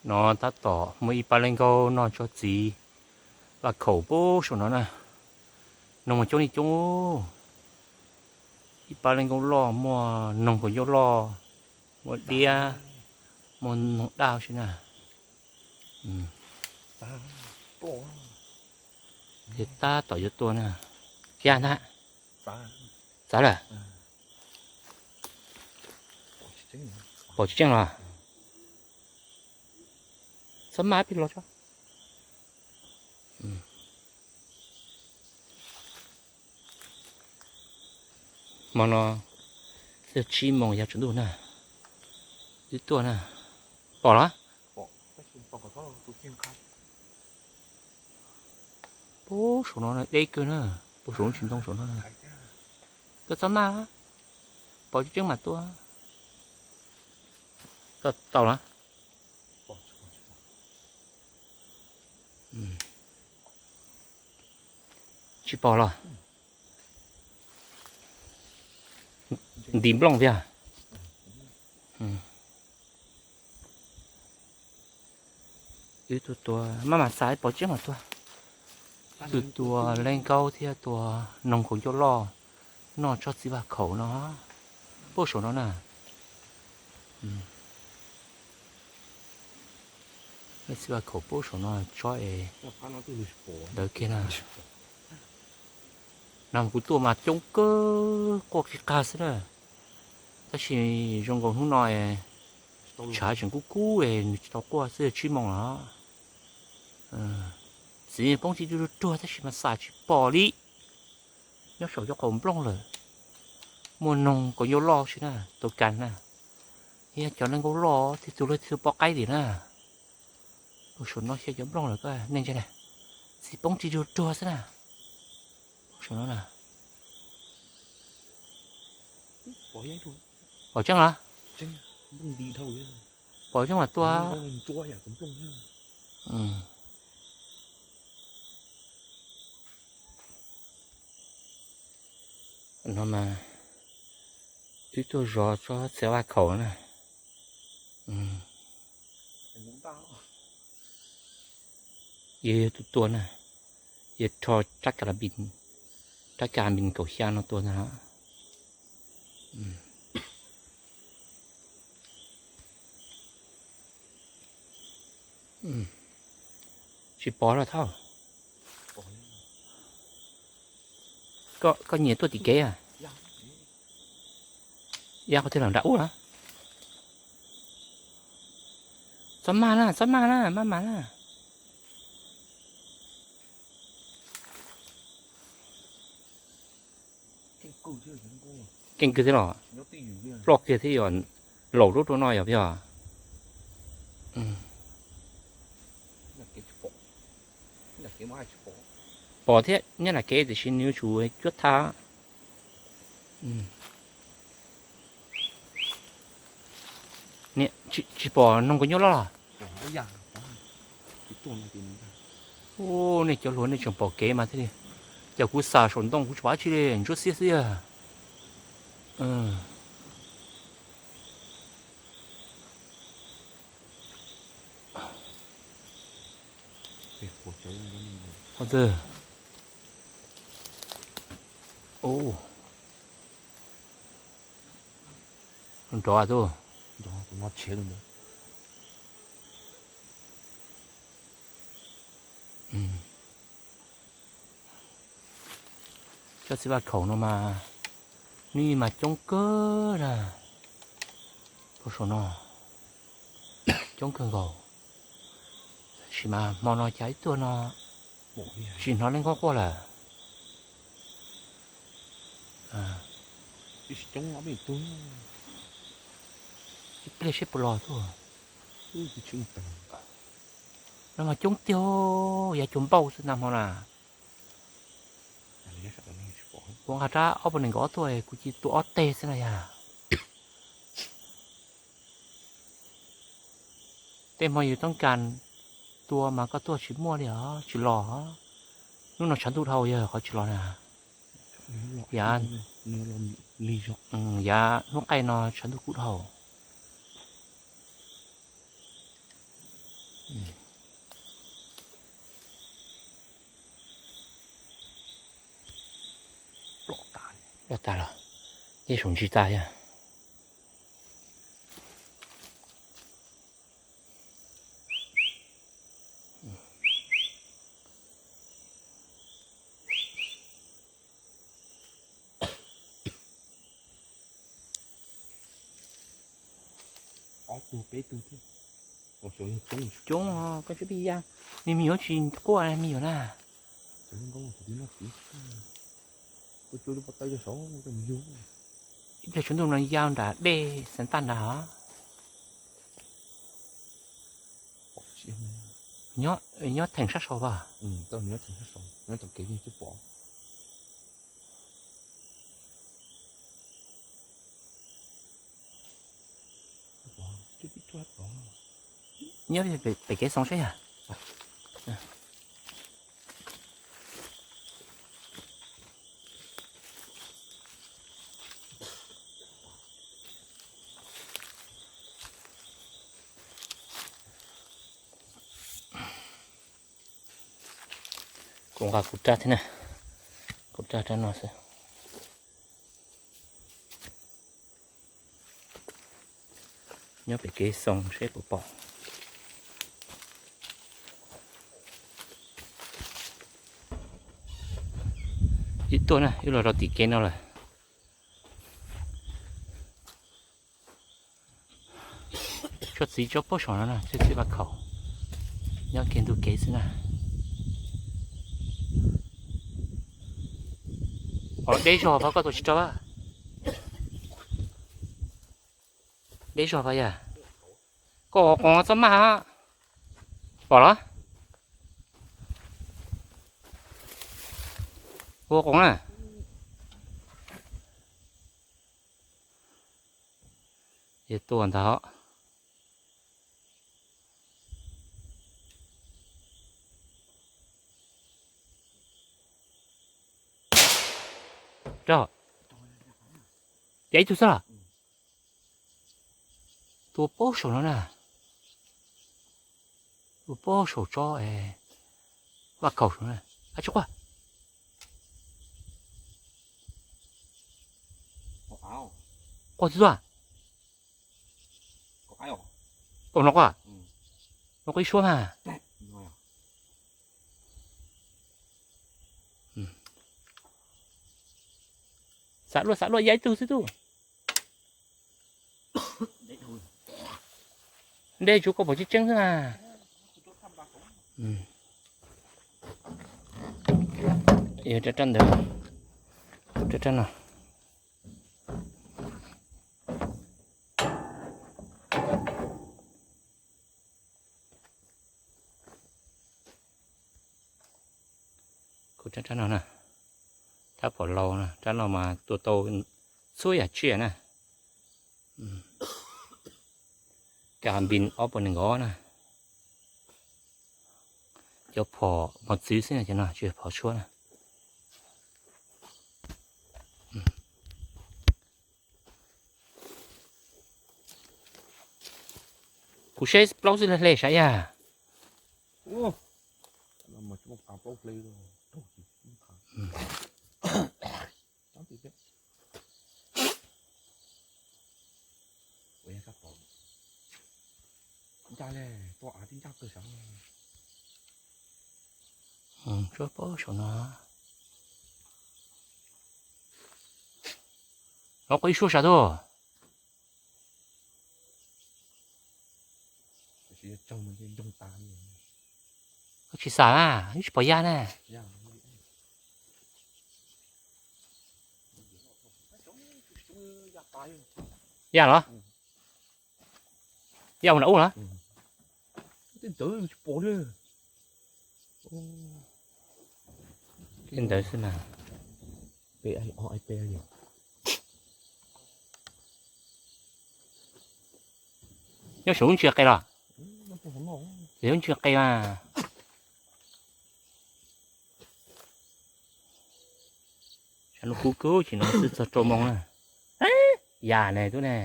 No tab tom muaj ib pab leej nkaub noj tsob txiv vaj khaum pub saum no na. Noog mas coob li coob. Ib pab leej nkaub loj, muaj noog kaus ncauj loj, muaj diab, muaj noog daj si na. Ces tab tom yuav tua na. Kiag ntag. Txav lawm. Pom tsis tseeb los? Txhob maj pib los tso. Hmo no twb tsib moos yog tsaus ntuj na. Wb tuaj na. Pom los? Pub saum no deb kawg na. Pub saum lub tsis ntoo saum no. Koj txhob maj, pom tsis tseeb mam tua. Tau los? Tsis pom los? Ntim nplooj tiag. Wb tuaj tua, maj mam xav pom tsis tseeb mam tua. Wb tuaj tua leej nkaub thiab tua noog kaus ncauj loj, noj tsob txiv vaj khaum no, pub saum no na. Txiv vaj khaum pub saum no tsob es ntawd kiag na. No kuv tuaj mas coob kawg, quaj qig qag xwb na. Tab sis zoo nkaus hnub no es tshav tseem kub kub es nws tsis tau quaj xwb, tsib moos los. Txiv poob tsis ruag ruag tab sis mas xav tsis pom li. Nyob saum cov qaum nplooj lawm. Muaj noog kaus ncauj loj si na, tus kas na. Yog cov leej nkaub loj thiab tus loj thiab poj qaib tim na. Ua saum no xyaw cov nplooj lawm koj nej ntsia na. Txiv poob tsis ruag ruag xwb na. Saum no na. Pom tseeb los? Pom tseeb mas tua. No mas wb tuaj zov tsob txiv vaj khaum na. Yog yog tus tua na, yog rho rab ka la npis, rab ka la npis kaum xya no tua ntag. Tsis pom los Thauj? Koj nyiam tuaj tim kev a? Ya qhov twg los nram ub na. Txhob maj na, txhob maj na, maj mam na. Keej kwv thiab los, ploj kiag thiab yog laus rau rau no yog yog. Pom thiab nyob nram kev tiam sis nws yuav tsum cuab thab. Tsis pom noog kaus nyob loj los? Ub, nej cov hluas nej tseem pom kev mas thiaj li. Cas kuv xav saum ntoo kuv tsis pom dab tsi li, ntsuab xiab xwb. Qhov twg? Nrov tuj. Cov txiv vaj khaum no mas, nws mas coob kawg na. Pub saum no coob kawg nkaus. Tab sis mas hmo no cas ib tuaj no tsis hnov leej nkaub quaj lawm. Ib pliag seb puas los tuaj. No mas coob tiag, yav cuag npauj xwb nag hmo na. Kuv nqa rab ob puas nees nkaum ob tuaj, kuv cia tua ob teg xwb na yog. Tej hmo yus toob kas tua mas koj tuaj tsis muaj li os, tsis los. Hnub no tshav ntuj dhau yog qhov tsis los na. Yav, yav hnub qaij no tshav ntuj kuj dhau. Loj tas los, yeej saum ntsis tas yog. Ob tug peb tug thiab. Coob, koj tsis pib ya, me me yuav tsis quaj me yuav na. Ib pliag tshuav ntuj no ya nram dej xeev tag nrad os. Nyob theem sab saud as. Nyob pem kev xoo saib yog. Kuv nqa kuv rab thiab na, kuv rab rab no xwb. Nyob pem kev xoo seb puas pom. Ib tuaj na, wb los rau tim kev no lawm. Tsob txiv tsob pob saum no na, tsob txiv vaj khaum, nyob kiag ntug kev xwb na. Os, deb zog pab koj tua tsis rau. Deb zog pab yog. Koj ua qoos txob maj, pom los? Ua qoos na. Yog tua ntag. Rau, ya ib tug xwb los? Tua pob saum no na. Tua pob saum tsob vaj khaum saum na. Ab, tsis quaj. Quaj tsis tuaj. Tua no quaj. No quaj ib suab mas. Xav luaj xav luaj ya ib tug xwb tub. Dej tsuav koj pom tseeb tseeb xwb na. Yog rab rab ntawd, rab rab no. Kuv rab rab no na, rab phom laus na, rab no mas tua tau txhua yam tsiaj na. Ka npin ob puas nees nkaum na. Cov phom mos txwv xwb no, tsis yog phom tshuab na. Kuv saib plaub xwb hle sav yag. Tsuab pob saum no. Los quaj ib suab sav tuaj. Koj tsis xav na, tsis pom ya na. Ya los? Ya ua nram ub los? Ntawd xwb na. Nyob saum lub ntsia qe los? Lub ntsia qe mas. Sav lub kub kub tsis no xwb txog rau moo na. Ya ne tub ne.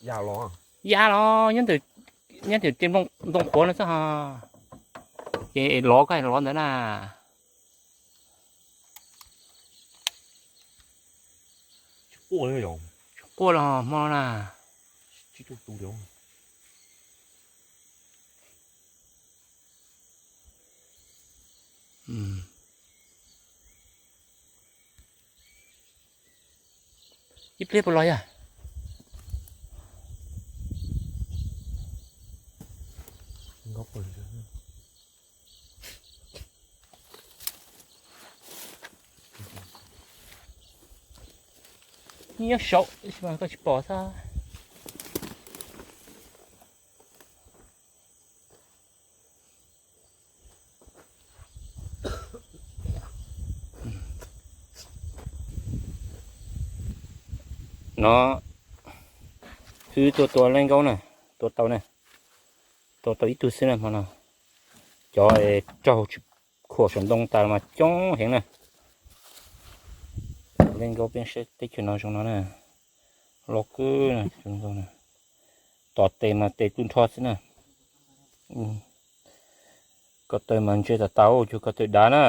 Ya los nyob ntawm tej ntoo qhuav no xwb hos. Lov koj lov ntawd na. Quaj los hmo na. Ib pliag puas los yog? Nyob saud tab sis mas koj tsis pom xwb. No, wb tuaj tua leej nkaub na, tua tau na, tua tau ib tug xwb na hmo no. Cov raug tsis khuam saum ntoo tas mas coob heev na. Leej nkaub peb saib teb chaws no zoo no na, loj kawg na. Tom tes mas tes tu nrho xwb na. Ko taw mas ntse tas tas, cuag ko taw dav na.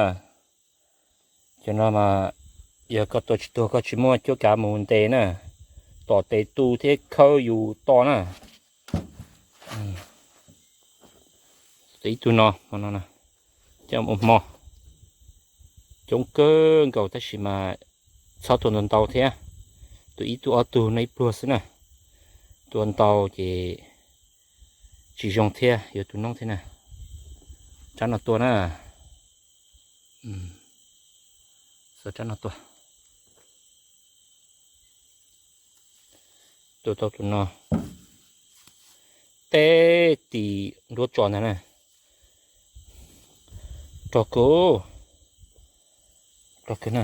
Cov no mas yog koj tua tsis tuag koj tsis muaj cuab kav mus ntes na, tom tes tu thiab khawb yus to na. Ib tug no, coj ua hmo, coob kawg nkaus tab sis mas txhob tua ntau ntau thiab. Tua ib tug ob tug no ib pluag xwb na, tua ntau ces tsis zoo thiab yuav tu noob thiab na. Rab no tua na. Xav rab no tua. Tua tau tus no, teb tim nruab tso ntag na. Rog kawg, rog kawg na.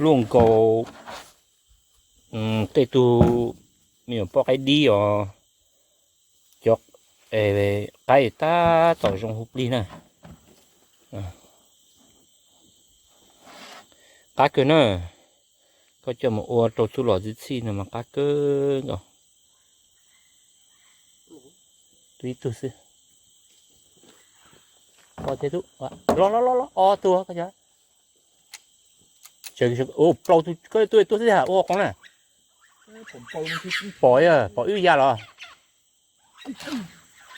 Luaj nkaus tej tug me nyuam poj qaib dib os. Cov qaib tab tom zoo hu plig na. Qab kawg na, koj coj mus ua rau txuj lom txhij txhij no mas qab kawg nkaus. Tus ib tug xwb. Los los los, ob tug. Plaub tug, koj tuaj tuaj xwb ua qoov na. Pom, pom wb ya los.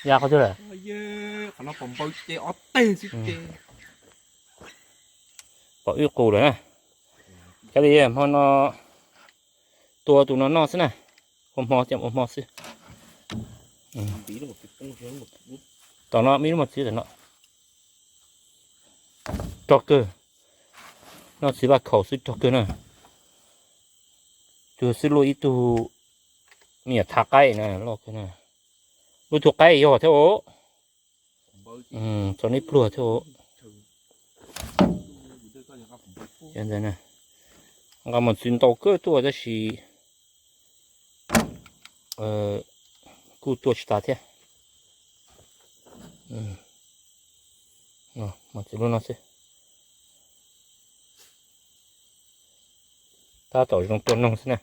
Ya qhov twg lawm? Pom wb qus lawm na. Cov li hmo no tua tus no noj xwb na. Ua hmo, ua hmo xwb. Tom no me lub mos txwv tom no. Rog kawg. Noj txiv vaj khaum xwb rog kawg na. Tsuas xwb luaj ib tug me nyuam thav qaib na, loj kawg na. Lub tug qaib yog thiab os. Txom nyem pluag thiab os. Nqa mos txwv ntau kawg tuaj tab sis kuj tua tsis tas thiab. Mos txwv lub no xwb. Tab tom zoo tua noog xwb na.